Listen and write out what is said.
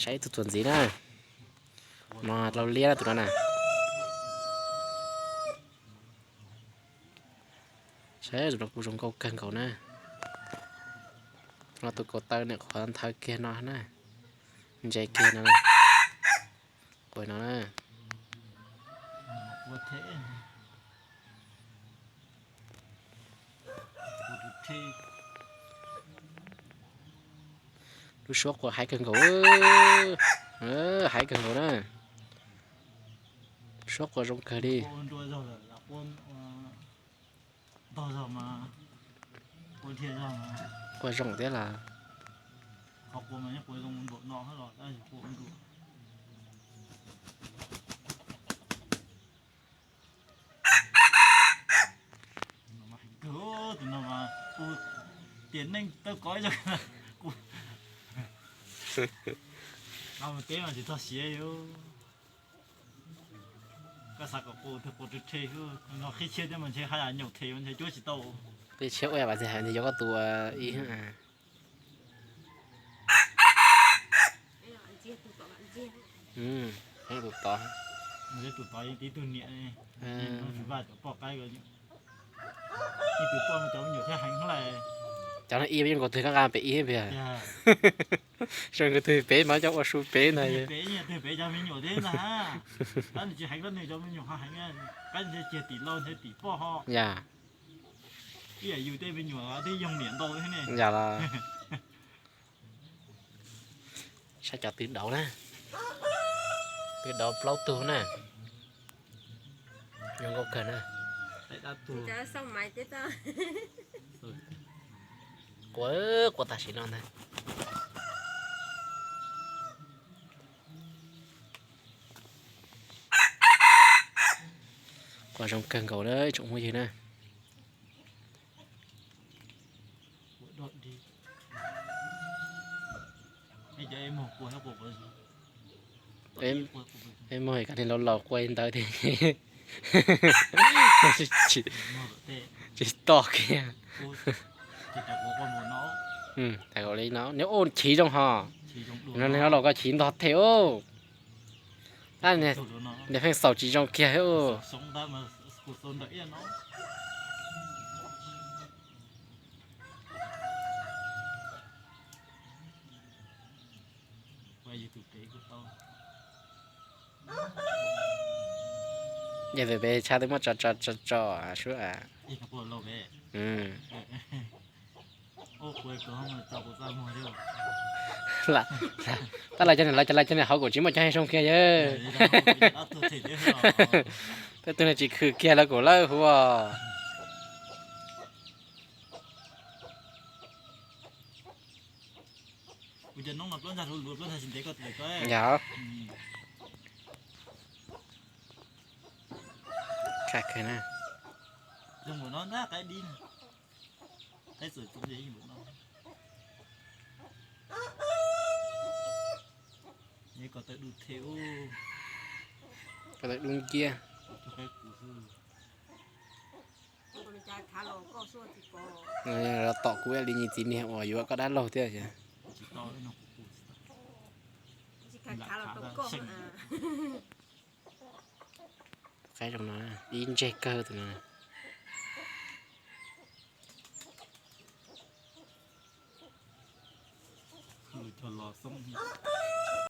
Saib ib tug txuas ntxiv na. No dlau liab na tus no na. Saib tus no kuj zoo nkauj kawg nkaus na. No tus kaus taw niam qhuav nthawv kiag no na. Ntse kiag no. Quas no na. Lub suab quas haiv kawg nkaus. Haiv kawg nkaus na. Suab quas zoo kawg li. Quas zoo thiab las. Tus no mas kuv tiam neej tau kov ib zaug. Mus teb mas tsis txog siav li. Koj xav kom quas twg quas rhe rhe xwb, no qhib tshiab thiab mas ntshe haj yam nyaum them ntshe cuab tsis tau. Tej tshiab ua yam vas txiv hais ntshe yuav koj tus ib. Tus tod, tus tod yeej tib tug niam, vaj cov poj qaib, ib tug poj no cov me nyuam thiaj heev lawm. Cov no ib yeej nkaus twg koj nqa pem ib pem. Zoo nkaus twg pem mas cov ua su pem ntag. Pem, twg pem cov me nyuam thiab ntag. Tab nws tsis heev, tab nws cov me nyuam ho heev, tab nws cia tim laus ntshe tim poj ho. Yam. Ib yam yus tej me nyuam twb yoog niam ntau thiab ne. Yam los. Saib cov twg dauv na. Twg dauv plaub tug na. Zoo nkauj kawg na. Quas, quas tam sim no ntag. Quas zoo kawg nkaus na ib tsoom phooj ywg na. Peb mog koj niag laus laus quas ntawd thiab. Tsis to kiag. Tag li no neb ua chiv zoo ho. No neb laus koj chiv ntog them ub. Tab niag pheej xaus tsis zoo kiag ub. Yog tus pem tshaj twb muab tso tso tso tso sub. Tab lawv cov niag, lawv cov niag hauv kuv tsis muaj cov zoo kiag yawg. Tej tug niag tsis khwm kiag lawv kuv lawb huv. Yog. Kawg na. Ko taw dub nciab. Los tom kuv ib li nyias txiv niag uas yuav koj dab laug thiab. Qaib zoo no, ib ntseg kawg tus no.